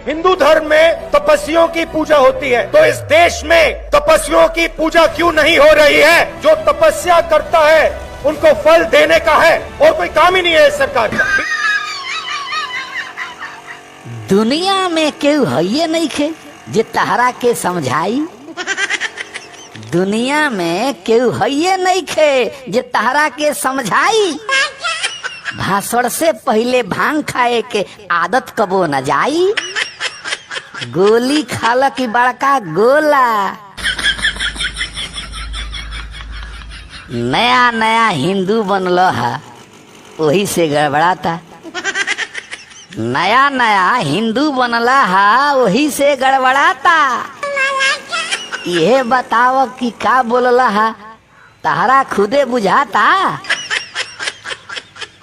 हिंदू धर्म में तपस्वियों की पूजा होती है, तो इस देश में तपस्वियों की पूजा क्यों नहीं हो रही है? जो तपस्या करता है उनको फल देने का है, और कोई काम ही नहीं है इस सरकार का। दुनिया में केहू हइये नइखे जे तहरा के समझाई। दुनिया में केहू हइये नइखे जे तहरा के समझाई। भाषण से पहिले भांग खाए के आदत कबो न जाई। गोली खाला की बड़का गोला। नया नया हिंदू बनल हा, वही से गड़बड़ाता। नया नया हिंदू बनला हा, वही से गड़बड़ाता। यह बताव कि का बोलला हा, तहरा खुदे बुझाता।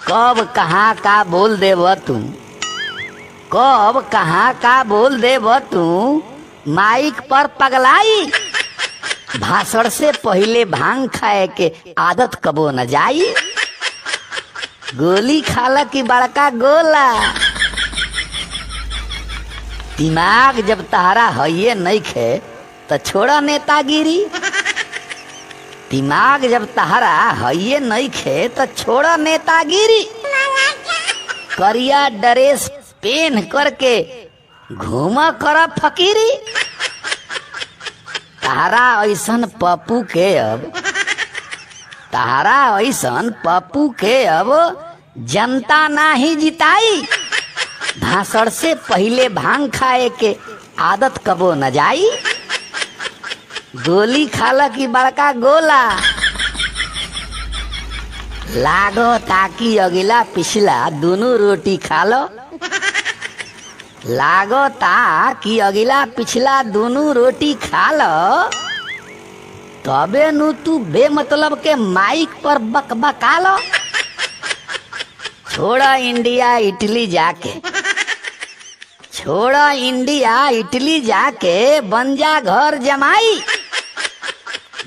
कब कहाँ का बोल देव तू, कब कहाँ का बोल देव तू, माइक पर पगलाई। भाषण से पहिले भांग खाए के आदत कबो न जाई। गोली खाला की बड़का गोला। दिमाग जब तहरा हइये नइखे त छोड़ा नेतागिरी। दिमाग जब तहरा हइये नइखे त छोड़ा नेतागिरी। करिया ड्रेस पेन करके घूमा कर फकीरी। तहरा ऐसन पप्पू के अब, तहरा ऐसन पप्पू के अब जनता नाही जिताई। भाषण से पहिले भांग खाए के आदत कबो न जाई। गोली खाला की बड़का गोला। लागो ताकि अगिला पिछला दोनों रोटी खा लो। लागो ताकि अगिला पिछला दोनों रोटी खा लो, तबे नु तू बेमतलब के माइक पर बकबका लो। छोड़ा इंडिया इटली जाके, छोड़ा इंडिया इटली जाके बन जा घर जमाई।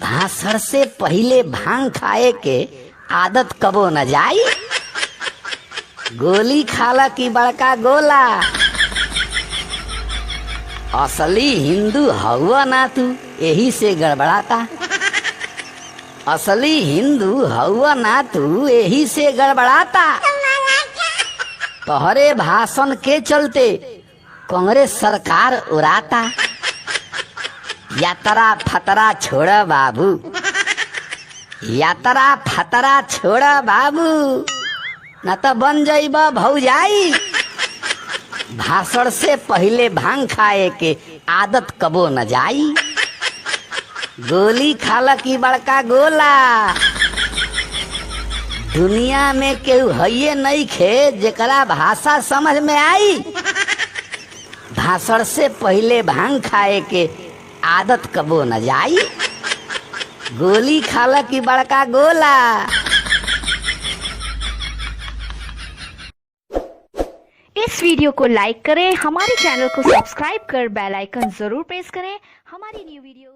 भाषण से पहिले भांग खाए के आदत कबो न जाई। गोली खाला की बड़का गोला। असली हिंदू हवा ना तू, यही से गड़बड़ाता। असली हिंदू हवा ना तू, यही से गड़बड़ाता। तोहरे भाषण के चलते कांग्रेस सरकार उड़ाता। यात्रा फतरा छोड़ बाबू, यात्रा फतरा छोड़ बाबू, न तो बन जाइब भौजाई। भाषण से पहिले भांग खाए के आदत कबो न जाई। गोली खाला की बड़का गोला। दुनिया में केहू हइये नइखे जेकरा भाषा समझ में आई। भाषण से पहिले भांग खाए के आदत कबो न जाई। गोली खाला की बड़का गोला। इस वीडियो को लाइक करें, हमारे चैनल को सब्सक्राइब कर बेल आइकन जरूर प्रेस करें। हमारी न्यू वीडियो